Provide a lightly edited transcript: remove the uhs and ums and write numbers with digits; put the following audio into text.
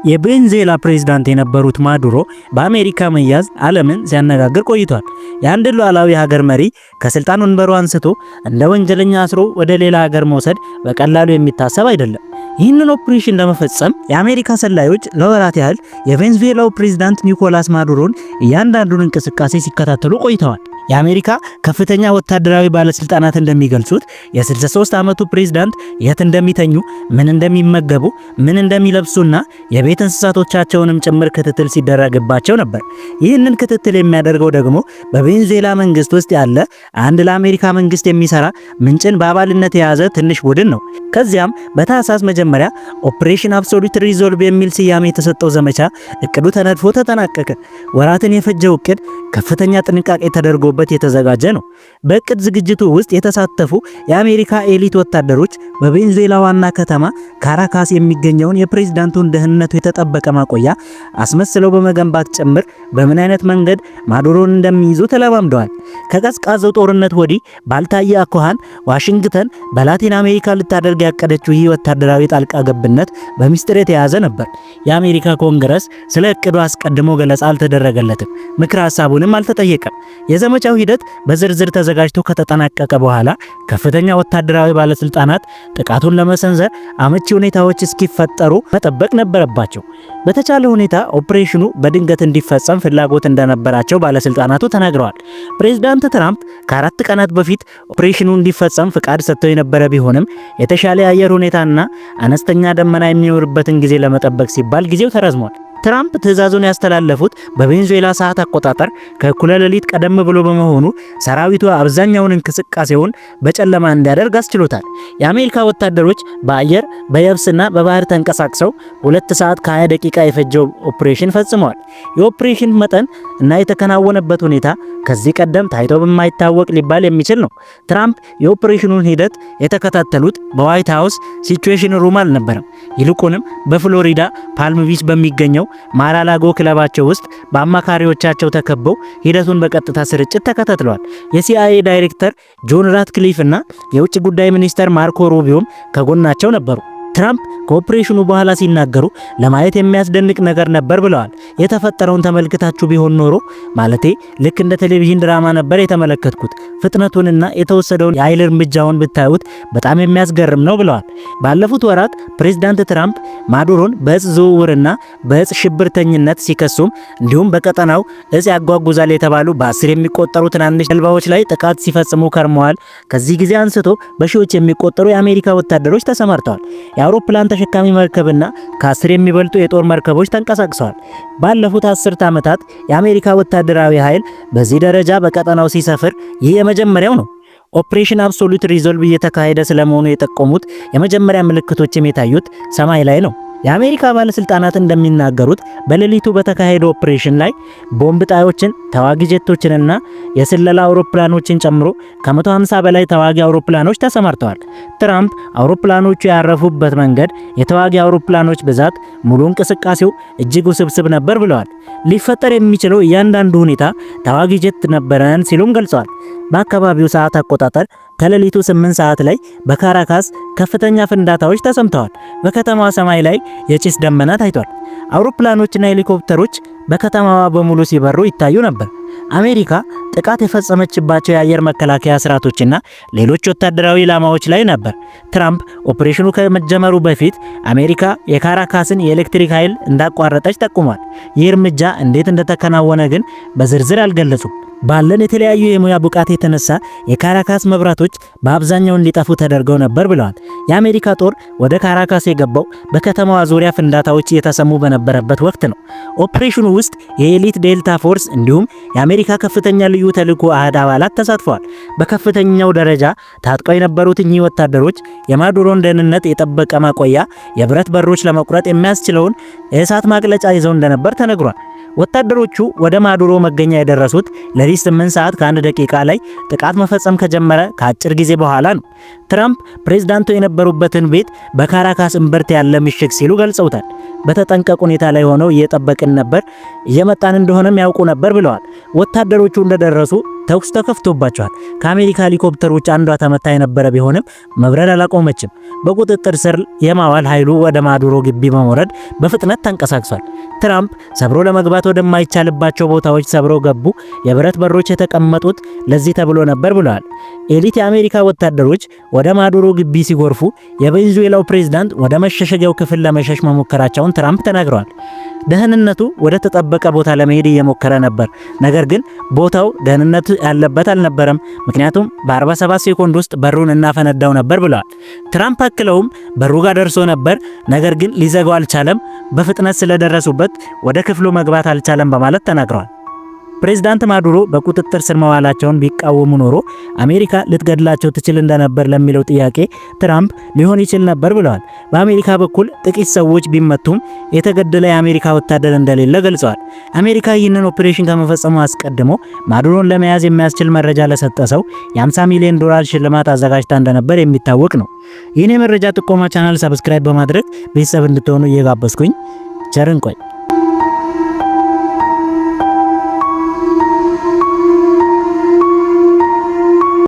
የቬንዙዌላ ፕሬዝዳንት የነበሩት ማዱሮ በአሜሪካ መያዝ ዓለምን ሲያነጋግር ቆይቷል። የአንድ ሉዓላዊ ሀገር መሪ ከስልጣን ወንበሩ አንስቶ እንደ ወንጀለኛ አስሮ ወደ ሌላ ሀገር መውሰድ በቀላሉ የሚታሰብ አይደለም። ይህንን ኦፕሬሽን ለመፈጸም የአሜሪካ ሰላዮች ለወራት ያህል የቬንዙዌላው ፕሬዝዳንት ኒኮላስ ማዱሮን እያንዳንዱን እንቅስቃሴ ሲከታተሉ ቆይተዋል። የአሜሪካ ከፍተኛ ወታደራዊ ባለስልጣናት እንደሚገልጹት የ63 ዓመቱ ፕሬዝዳንት የት እንደሚተኙ፣ ምን እንደሚመገቡ፣ ምን እንደሚለብሱና የቤት እንስሳቶቻቸውንም ጭምር ክትትል ሲደረግባቸው ነበር። ይህንን ክትትል የሚያደርገው ደግሞ በቬንዙዌላ መንግስት ውስጥ ያለ አንድ ለአሜሪካ መንግስት የሚሰራ ምንጭን በአባልነት የያዘ ትንሽ ቡድን ነው። ከዚያም በታህሳስ መጀመሪያ Operation Absolute Resolve የሚል ስያሜ የተሰጠው ዘመቻ እቅዱ ተነድፎ ተጠናቀቀ። ወራትን የፈጀው እቅድ ከፍተኛ ጥንቃቄ ተደርጎበት የተዘጋጀ ነው። በእቅድ ዝግጅቱ ውስጥ የተሳተፉ የአሜሪካ elite ወታደሮች በቬንዙዌላ ዋና ከተማ ካራካስ የሚገኘውን የፕሬዝዳንቱን ደህንነቱ የተጠበቀ ማቆያ አስመስለው በመገንባት ጭምር በምን አይነት መንገድ ማዱሮን እንደሚይዙ ተለማምደዋል። ከቀዝቃዛው ጦርነት ወዲህ ባልታየ አኳኋን ዋሽንግተን በላቲን አሜሪካ ልታደርግ ያቀደችው ይህ ወታደራዊ ጣልቃ ገብነት በሚስጥር የተያዘ ነበር። የአሜሪካ ኮንግረስ ስለ እቅዱ አስቀድሞ ገለጻ አልተደረገለትም፣ ምክረ ሀሳቡንም አልተጠየቀም። የዘመቻው ሂደት በዝርዝር ተዘጋጅቶ ከተጠናቀቀ በኋላ ከፍተኛ ወታደራዊ ባለስልጣናት ጥቃቱን ለመሰንዘር አመቺ ሁኔታዎች እስኪፈጠሩ መጠበቅ ነበረባቸው። በተቻለ ሁኔታ ኦፕሬሽኑ በድንገት እንዲፈጸም ፍላጎት እንደነበራቸው ባለስልጣናቱ ተናግረዋል። ፕሬዝዳንት ትራምፕ ከ4 ቀናት በፊት ኦፕሬሽኑ እንዲፈጸም ፍቃድ ሰጥተው የነበረ ቢሆንም የተሻለ የአየር ሁኔታና አነስተኛ ደመና የሚኖርበትን ጊዜ ለመጠበቅ ሲባል ጊዜው ተራዝሟል። ትራምፕ ትዕዛዙን ያስተላለፉት በቬንዙዌላ ሰዓት አቆጣጠር ከእኩለ ሌሊት ቀደም ብሎ በመሆኑ ሰራዊቱ አብዛኛውን እንቅስቃሴውን በጨለማ እንዲያደርግ አስችሎታል። የአሜሪካ ወታደሮች በአየር፣ በየብስና በባህር ተንቀሳቅሰው 2 ሰዓት ከ20 ደቂቃ የፈጀው ኦፕሬሽን ፈጽመዋል። የኦፕሬሽን መጠን እና የተከናወነበት ሁኔታ ከዚህ ቀደም ታይቶ በማይታወቅ ሊባል የሚችል ነው። ትራምፕ የኦፕሬሽኑን ሂደት የተከታተሉት በዋይት ሃውስ Situation Room አልነበረም። ይልቁንም በፍሎሪዳ ፓልም ቢች በሚገኘው ማራላጎ ክለባቸው ውስጥ በአማካሪዎቻቸው ተከበው ሂደቱን በቀጥታ ስርጭት ተከታትለዋል። የሲአይኤ ዳይሬክተር ጆን ራትክሊፍ እና የውጭ ጉዳይ ሚኒስተር ማርኮ ሩቢዮም ከጎናቸው ነበሩ። ትራምፕ ከኦፕሬሽኑ በኋላ ሲናገሩ ለማየት የሚያስደንቅ ነገር ነበር ብለዋል። የተፈጠረውን ተመልክታችሁ ቢሆን ኖሮ፣ ማለቴ ልክ እንደ ቴሌቪዥን ድራማ ነበር የተመለከትኩት። ፍጥነቱንና የተወሰደውን የኃይል እርምጃውን ብታዩት በጣም የሚያስገርም ነው ብለዋል። ባለፉት ወራት ፕሬዝዳንት ትራምፕ ማዱሮን በእጽ ዝውውርና በእጽ ሽብርተኝነት ሲከሱም እንዲሁም በቀጠናው እጽ ያጓጉዛል የተባሉ በ10 የሚቆጠሩ ትናንሽ ጀልባዎች ላይ ጥቃት ሲፈጽሙ ከርመዋል። ከዚህ ጊዜ አንስቶ በሺዎች የሚቆጠሩ የአሜሪካ ወታደሮች ተሰማርተዋል። የአውሮፕላን ተሸካሚ መርከብና ከ10 የሚበልጡ የጦር መርከቦች ተንቀሳቅሰዋል። ባለፉት 10 ዓመታት የአሜሪካ ወታደራዊ ኃይል በዚህ ደረጃ በቀጠናው ሲሰፍር ይህ የመጀመሪያው ነው። Operation Absolute Resolve እየተካሄደ ስለመሆኑ የጠቆሙት የመጀመሪያ ምልክቶችም የታዩት ሰማይ ላይ ነው። የአሜሪካ ባለስልጣናት እንደሚናገሩት በሌሊቱ በተካሄደው ኦፕሬሽን ላይ ቦምብ ጣዮችን፣ ተዋጊ ጀቶችንና የስለላ አውሮፕላኖችን ጨምሮ ከ150 በላይ ተዋጊ አውሮፕላኖች ተሰማርተዋል። ትራምፕ አውሮፕላኖቹ ያረፉበት መንገድ፣ የተዋጊ አውሮፕላኖች ብዛት፣ ሙሉ እንቅስቃሴው እጅግ ውስብስብ ነበር ብለዋል። ሊፈጠር የሚችለው እያንዳንዱ ሁኔታ ተዋጊ ጀት ነበረን ሲሉም ገልጸዋል። በአካባቢው ሰዓት አቆጣጠር ከሌሊቱ 8 ሰዓት ላይ በካራካስ ከፍተኛ ፍንዳታዎች ተሰምተዋል። በከተማዋ ሰማይ ላይ የጭስ ደመና ታይቷል። አውሮፕላኖችና ሄሊኮፕተሮች በከተማዋ በሙሉ ሲበሩ ይታዩ ነበር። አሜሪካ ጥቃት የፈጸመችባቸው የአየር መከላከያ ስርዓቶችና ሌሎች ወታደራዊ ኢላማዎች ላይ ነበር። ትራምፕ ኦፕሬሽኑ ከመጀመሩ በፊት አሜሪካ የካራካስን የኤሌክትሪክ ኃይል እንዳቋረጠች ጠቁሟል። ይህ እርምጃ እንዴት እንደተከናወነ ግን በዝርዝር አልገለጹም። ባለን የተለያዩ የሙያ ብቃት የተነሳ የካራካስ መብራቶች በአብዛኛው እንዲጠፉ ተደርገው ነበር ብለዋል። የአሜሪካ ጦር ወደ ካራካስ የገባው በከተማዋ ዙሪያ ፍንዳታዎች እየተሰሙ በነበረበት ወቅት ነው። ኦፕሬሽኑ ውስጥ የ elite Delta Force እንዲሁም የአሜሪካ ከፍተኛ ልዩ ተልዕኮ አሃድ አባላት ተሳትፈዋል። በከፍተኛው ደረጃ ታጥቀው የነበሩት እኚህ ወታደሮች የማዱሮን ደህንነት የጠበቀ ማቆያ የብረት በሮች ለመቁረጥ የሚያስችለውን የእሳት ማቅለጫ ይዘው እንደነበር ተነግሯል። ወታደሮቹ ወደ ማዱሮ መገኛ የደረሱት ሌሊት 8 ሰዓት ከ1 ደቂቃ ላይ ጥቃት መፈጸም ከጀመረ ከአጭር ጊዜ በኋላ ነው። ትራምፕ ፕሬዝዳንቱ የነበሩበትን ቤት በካራካስ እምብርት ያለ ምሽግ ሲሉ ገልጸውታል። በተጠንቀቅ ሁኔታ ላይ ሆነው እየጠበቅን ነበር፣ እየመጣን እንደሆነም ያውቁ ነበር ብለዋል። ወታደሮቹ እንደደረሱ ተኩስ ተከፍቶባቸዋል። ከአሜሪካ ሄሊኮፕተሮች አንዷ ተመታ የነበረ ቢሆንም መብረር አላቆመችም። በቁጥጥር ስር የማዋል ኃይሉ ወደ ማዱሮ ግቢ በመውረድ በፍጥነት ተንቀሳቅሷል። ትራምፕ ሰብሮ ለመግባት ወደማይቻልባቸው ቦታዎች ሰብረው ገቡ። የብረት በሮች የተቀመጡት ለዚህ ተብሎ ነበር ብለዋል። Elite የአሜሪካ ወታደሮች ወደ ማዱሮ ግቢ ሲጎርፉ የቬንዙዌላው ፕሬዝዳንት ወደ መሸሸጊያው ክፍል ለመሸሽ መሞከራቸውን ትራምፕ ተናግረዋል። ደህንነቱ ወደ ተጠበቀ ቦታ ለመሄድ እየሞከረ ነበር፣ ነገር ግን ቦታው ደህንነቱ ያለበት አልነበረም፣ ምክንያቱም በ47 ሴኮንድ ውስጥ በሩን እናፈነዳው ነበር ብለዋል። ትራምፕ አክለውም በሩ ጋር ደርሶ ነበር፣ ነገር ግን ሊዘጋው አልቻለም፣ በፍጥነት ስለደረሱበት ወደ ክፍሉ መግባት አልቻለም በማለት ተናግረዋል። ፕሬዝዳንት ማዱሮ በቁጥጥር ስር መዋላቸውን ቢቃወሙ ኖሮ አሜሪካ ልትገድላቸው ትችል እንደነበር ለሚለው ጥያቄ ትራምፕ ሊሆን ይችል ነበር ብለዋል። በአሜሪካ በኩል ጥቂት ሰዎች ቢመቱም የተገደለ የአሜሪካ ወታደር እንደሌለ ገልጸዋል። አሜሪካ ይህንን ኦፕሬሽን ከመፈጸሙ አስቀድሞ ማዱሮን ለመያዝ የሚያስችል መረጃ ለሰጠ ሰው የ50 ሚሊዮን ዶላር ሽልማት አዘጋጅታ እንደነበር የሚታወቅ ነው። ይህን የመረጃ ጥቆማ channel subscribe በማድረግ ቤተሰብ እንድትሆኑ እየጋበዝኩኝ ቸር እንቆይ።